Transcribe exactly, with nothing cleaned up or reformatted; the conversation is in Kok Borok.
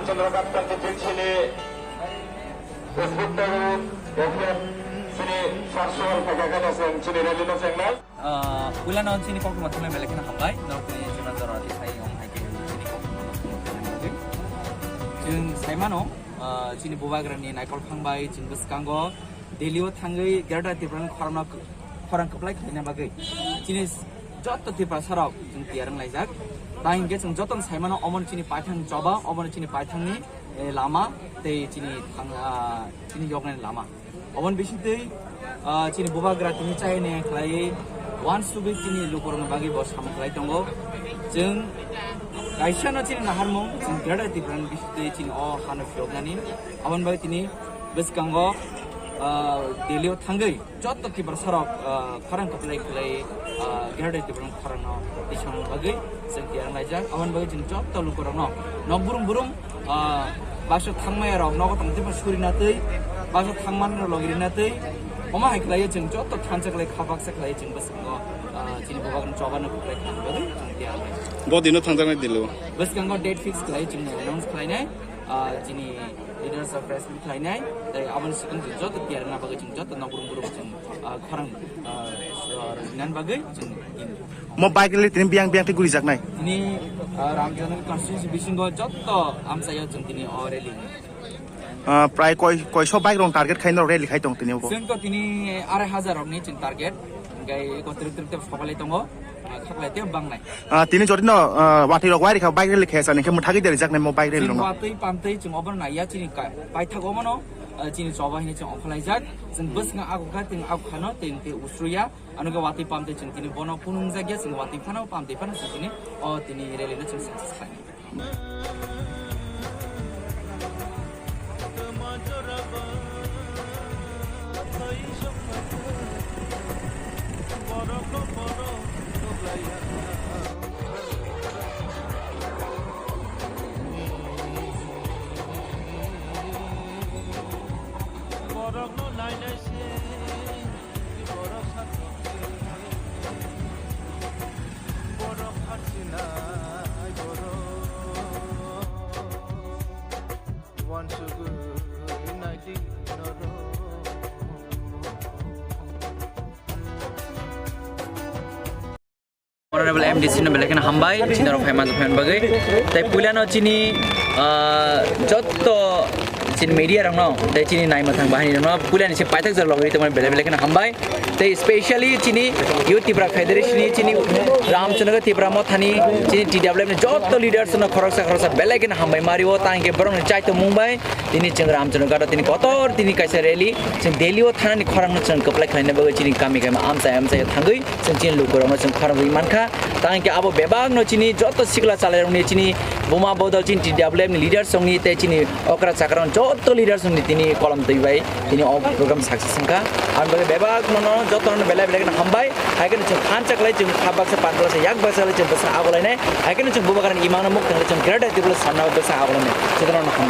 Chandra Kaptan Titil chini Inspector F M chini Sarsuwal Phagakana Seng chini rally no sengnai. Ah, puila no chini kokma thumai belai kheno hambai. Norok ni jora jora di sai ong hai khe chini kokma thumai belai kheno hambai. Chwng sai mano, ah, chini bubagra ni naikol phang bai chini bwskango Delhi o thangwi Greater Tripura ni khorang no, khorang kwplai khlaina bagwi chini jotto Tiprasa rok chwng tiyar wng laijak. Tang hinkhe chwng jotono sai mano omo chini paithang choba, omo chini paithang ni, eh, lama tei chini thang, ah, chini yoknai lama. Oboni bisingtwi, ah, chini bubagra tini chaine khlaiwi uansugwi chini lukurokni bagwi bo samung khlai tongo. Chwng kaisano chini naharmung, chwng Greater Tripura ni bisingtwi chini o hano phiyoknani. Aboni bagwi tini bwskango, ah, Delhi o thangwi jotto Tiprasa rok, ah, khorang kwplai khlai, ah, Greater Tripura ni khorang no tisana bagwi chwng tiyar wng laijak. Aboni bagwi chwng jotto lukurokno nok burum burum ah, baksa thangmaya rok nogo tong tei surinatwi, baksa thangmani rok logirina twi, omo hai khlaiwi chwng joto thansa khlai kha baksa khlaiwi chwng bwskango, ah, chini bubagrani choba no kwplai khlaina bagwi chwng tiyar khlai. Bo dino thangjaknai Delhi o? Bwskango date fix khlaiwi chwng announce khlainai, ah, chini leaders of press meet khlainai, tei aboni swkang chwng joto tiyar wngna bagwi chwng joto nok burum burum chwng, ah, khorang, ah, rwnan bagwi chwng. Mo bike rally tini biyang biyang tei gurijaknai. Tini, ah, Ramchandra constituency bisingo jotto amchaio chwng tini o rally. Ah, prai koi, koiso bike rok target khai norok rally khai tong tini obo. Chwng to tini arai hajar rokni chwng target, hingke ekotrik trik tei sokalai tongo, ah, khaklai tei bangnai. Ah, tini jotino, ah, watwi rok wai rikha bike rally khai sani khe mwthagwi derijaknai mo bike rally chwng rokno. Watwi pamtwi chwng obo naiya chini ka-, paithak omono, ah, chini choba hini chwng okholaijak, chwng bwskango agukha, tini agukhano, tini tei usruya. Ano khe watwi pamtwi chwng tini bono phunukjak ya, chwng watwi phano pamtwi phano chwng tini o tini rally no chwng success khlainai. Borokno nainai se. Borok kharchinai borok uansugwi naidi norok. Honorable M D C no belai kheno hambai, chini rok phaima tongphai bagwi. Tai puilano chini, ah, jotto chini media rokno, tai chini naimwthang bahini rokno puilani se paithak jora logwi tongmani belai belai kheno hambai. Tai specially chini Youth Tipra Federation ni chini Ramchandra Tipra Mothani chini T W F ni jotto leaders no khoroksa khoroksa belai kheno hambai mario, tangke borokni chaito mungbai. Tini chwng Ramchandra Ghat o tini kotor tini kaisa rally, chwng Delhi o thanani khorang no chwng kwplai khlaina bagwi chini kami kami amchai amchai o thangwi chwng chini lukurokno chwng khorang wi mankha. Tang khe abo bebak no chini joto sikla chalairokni chini buma bodol chini T W F ni leaders rokni tei chini okra chakra rok joto leaders rokni tini kolom twi bai tini o program success wngkha. Ang bagwi bebak no joto no belai belai no hambai. Hai khe chwng phan chaklai chwng kha baksa pan baksa yak baksa lai chwng bwsa agolainai. Hai khe chwng bubagrani imang no muk thanglai chwng great activity sanna bwsa agolainai. Joto no hambai.